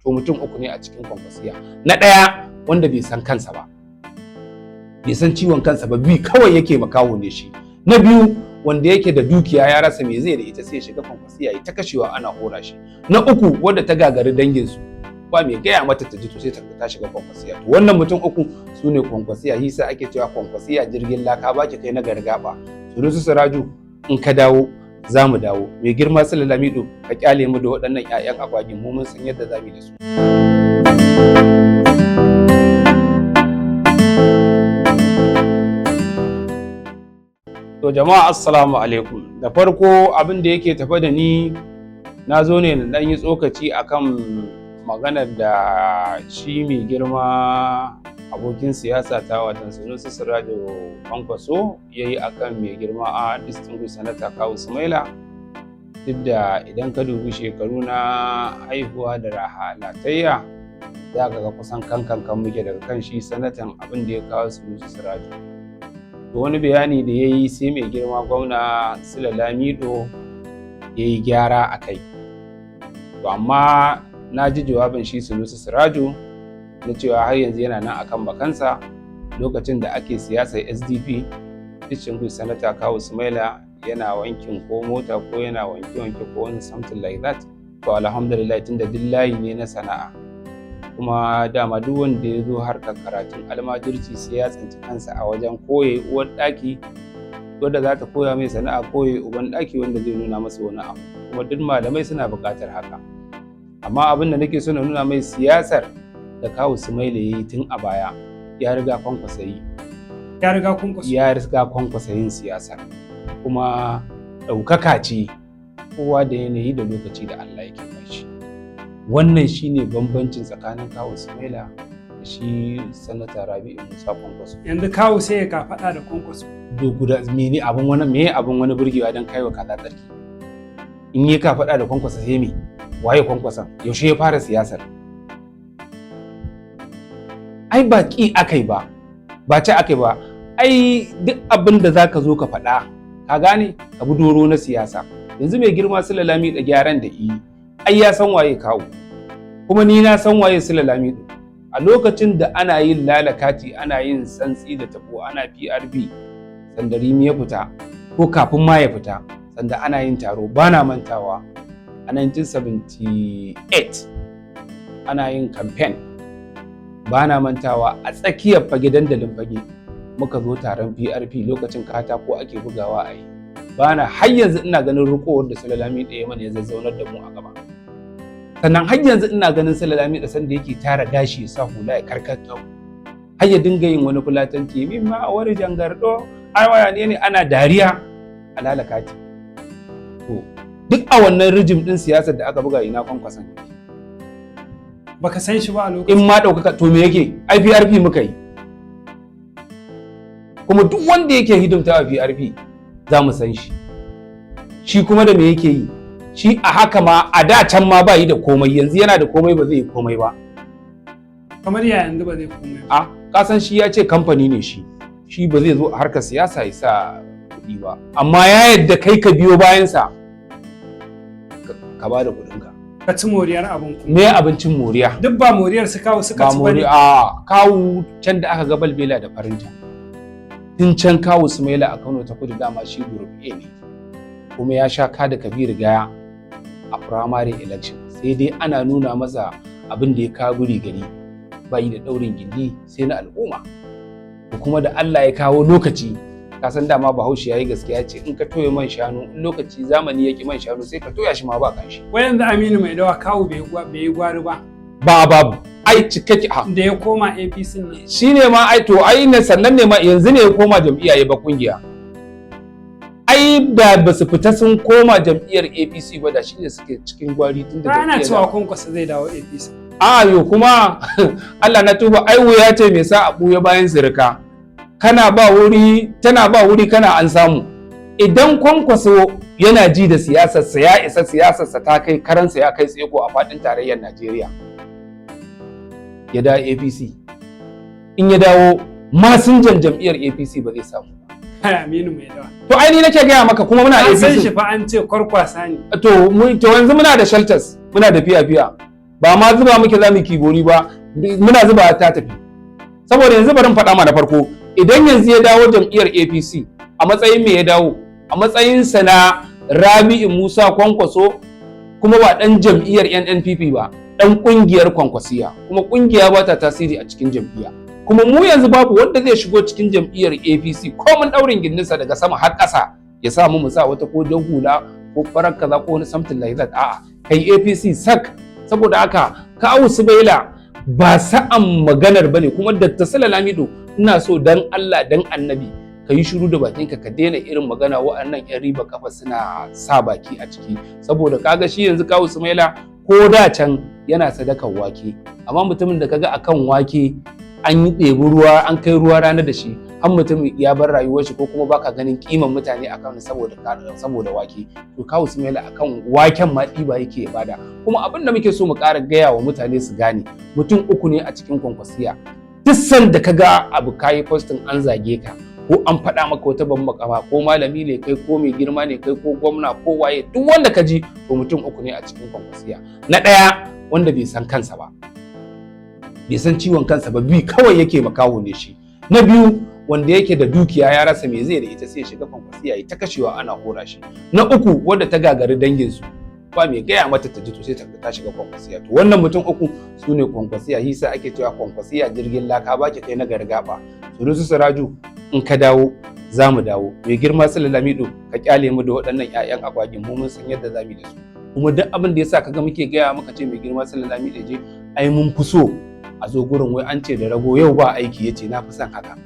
To mutum uku ne a cikin Kwankwasiya. Na ɗaya, wanda bai san kansa ba, bai san ciwon kansa ba, bi kawai yake, makaho ne shi. Na biyu, wanda yake da dukiya ya rasa me zai da ita, sai ya shiga Kwankwasiya ya ta kashewa ana hora shi. Na uku, wanda ta gagari danginsu, ba mai gaya mata ta ji, to sai ta shiga Kwankwasiya. To wannan mutum uku su ne Kwankwasiya. Hisa ake cewa Kwankwasiya jirgin laka, ba ki kai na gargaba. Sunusi Siraju, in ka dawo za mu dawo. Mai girma Sule Lamido, ka kyale mu da waɗannan 'ya'yan agwagin, mu mun san yadda za mu yi da su. To jama'a, assalamu alaikum. Da farko, abin da yake tafe da ni, na zo ne na ɗan yi tsokaci akan maganar da shi mai girma abokin siyasa ta, watan Sunusi Sirajo Kwankwaso, ya yi akan mai girma a distinguished Senator Kawu Sumaila. Duk da idan ka dubi shekaru na haihuwa da rahalatayya, za ka ga kusan kankan kan muke daga kan shi sanatan. Abin da ya kawo Sunusi Sirajo, to wani bayani da ya yi, sai mai girma gwamna Sule Lamido ya yi gyara a kai. To amma na ji jawabin shi Sunusi Sirajo na cewa har yanzu yana nan akan bakansa. Lokacin da ake siyasar SDP, distinguished Senator Kawu Sumaila yana wankin ko mota ko yana wanke-wanke ko wani something like that. To alhamdulillah, tunda duk layi ne na sana'a, kuma dama duk wanda ya zo harkar karatun almajirci sai ya tsinci kansa a wajen koye uwar ɗaki wadda za ta koya mai sana'a, koye uban ɗaki wanda zai nuna masa wani abu. Kuma duk malamai suna buƙatar haka. Amma abin da nake so na nuna mai, siyasar da Kawu Sumaila ya yi tun a baya, ya riga Kwankwasa yi. Ya riga Kwankwaso. Ya riga Kwankwasa yin siyasar. Kuma ɗaukaka ce, kowa da yanayi da lokaci da Allah yake bashi. Wannan shine bambancin tsakanin Kawu Sumaila da shi Sanata Rabi'u Musa Kwankwaso. Yanzu Kawu sai ya kafaɗa da Kwankwaso. Do guda mene abin wani, meye abin wani burgewa don kaiwa kaza tsarki? In yi ka faɗa da Kwankwasa, sai me? Waye Kwankwasa? Yaushe ya fara siyasar? Ai ba ƙi akai ba, ba ce akai ba. Ai duk abin da zaka zo ka faɗa, ka gane, ka bi doro na siyasa. Yanzu mai girma Sule Lamido, gyaran da yi, ai ya san waye Kawo, kuma ni na san waye Sule Lamido. A lokacin da ana yin lalakati, ana yin santsi da tabo, ana PRP, sanda Rimi ya fita ko kafin ma ya fita, sanda ana yin taro, ba na mantawa, a 1978 ana yin campaign, ba na mantawa, a tsakiyar Fage, dandalin Fage, muka zo taron PRP. Lokacin katako ake bugawa a yi. Ba na har yanzu ina ganin rikowar da Sule Lamido ya mana, ya zazzaunar da mu a gaba. Sannan har yanzu ina ganin Sule Lamido sanda yake tara gashi, ya sa hula, ya karkata, har ya dinga yin wani fulatanci, min ma a wani jangardo, ai waya ne, ana dariya a lalakati. To duk a wannan regime din siyasar da aka buga, ina Kwankwason yake? Baka san shi ba a lokacin. In ma ɗaukaka, to me yake? Ai PRP muka yi, kuma duk wanda yake hidimta a PRP za mu san shi. Shi kuma da me yake yi? Shi a haka ma a da can ma ba yi da komai, yanzu yana da komai, ba zai yi komai ba. Kamar ya yanzu ba zai komai ba? A kasan shi ya ce kamfani ne shi, shi ba zai zo a harkar siyasa ya sa kuɗi ba, amma ya yadda kai ka biyo bayansa ka ba da kuɗinka. Ka ci moriyar abin kuma. Me abincin moriya? Duk ba moriyar su Kawu suka Ba ci mori bane. A Kawu can da aka ga balbela da farinta, tun can Kawu Sumaila a Kano ta Kudu dama shi group A ne, kuma ya sha kada Kabiru Gaya a primary election. Sai dai ana nuna masa abin da ya kawo guri gari ba yi da daurin gindi sai na al'umma. To kuma da Allah ya kawo lokaci, ka san dama Bahaushe yayi gaskiya, ce in ka toye man shanu, in lokaci zamani ya ki man shanu, sai ka toya shi ma ba kanshi. Wai yanzu Aminu Mai Dawa, Kawu bai yi gwari ba? Ba, babu ai cikakke ha. Da ya koma APC nan. Shi ne ma ai, to ai ne sannan ne ma yanzu ne ya koma jam'iyya ya ba kungiya. Ai da ba su fita sun koma jam'iyyar APC ba, da shi ne suke cikin gwari tun da Ba ana jam'iyyar cewa Kwankwasa zai dawo APC. A yo, kuma Allah na tuba, ai wuya ce mai sa a ɓuya bayan sirika. Kana ba wuri, tana ba wuri, kana an samu. Idan Kwankwaso yana ji da siyasarsa, ya isa, siyasarsa ta kai karansa ya kai tseko a faɗin tarayyar Najeriya, ya dawo APC, in ya dawo, masinjan jam'iyyar APC ba zai samu ba. Kai Aminu Mai Dawa. To ai ni nake gaya maka, kuma muna An san APC. shi fa, an ce kwarkwasa ne. To yanzu muna da shelters, muna da fiya fiya. Ba ma zuba muke za mu kibori ba, muna zuba ta tafi. Saboda yanzu bari in faɗa ma, na farko, idan yanzu ya dawo jam'iyyar APC, a matsayin me ya dawo? A matsayinsa na Rabi'u Musa Kwankwaso, kuma ba ɗan jam'iyyar NNPP ba, ɗan ƙungiyar Kwankwasiya. Kuma ƙungiya ba ta tasiri a cikin jam'iyya. Kuma mu yanzu babu wanda zai shigo cikin jam'iyyar APC, ko mun ɗaurin gindinsa daga sama har ƙasa, ya sa mu sa wata ko jan hula ko farar kaza ko wani something like that. A'a, kai APC sak. Saboda haka Kawu Sumaila ba sa'an maganar bane. Kuma Dr. Sule Lamido, ina so dan Allah dan Annabi ka yi shiru da bakinka, ka daina irin magana wa'annan yan riba kafa suna sa baki a ciki. Saboda kaga shi yanzu Kawu Sumaila, ko da can yana sadakar wake, amma mutumin da kaga akan wake an yi ɗebi ruwa, an kai ruwa rana da shi, har mutum ya bar rayuwar shi, ko kuma baka ganin kiman mutane akan saboda wake, to Kawu Sumaila akan waken ma ɗiba yake ya bada. Kuma abin da muke so mu ƙara gaya wa mutane su gane, mutum uku ne a cikin Kwankwasiya. Duk sanda ka ga abu kayi posting an zage ka, ko an faɗa maka wata ban makama, ko malami ne kai, ko mai girma ne kai, ko gwamna, ko waye, duk wanda ka ji, to mutum uku ne a cikin Kwankwasiya. Na ɗaya, wanda bai san kansa ba, bai san ciwon kansa ba, bi kawai yake, makaho ne shi. Na biyu, wanda yake da dukiya ya rasa me zai da ita, sai ya shiga Kwankwasiya ya ta kashewa ana hora shi. Na uku, wanda ta gagari danginsu, ba mai gaya mata ta ji, to sai ta shiga Kwankwasiya. To wannan mutum uku su ne Kwankwasiya. Hisa ake cewa Kwankwasiya jirgin laka, ba ki kai na gargaba. Sunusu Siraju, in ka dawo za mu dawo. Mai girma Sule Lamido, ka kyale mu da waɗannan 'ya'yan agwagin, mu mun san yadda za mu yi da su. Kuma duk abin da yasa kaga muke gaya maka ce mai girma Sule Lamido je, ai mun fi so a zo gurin. Wai an ce da rago yau ba aiki, yace na fi son haka.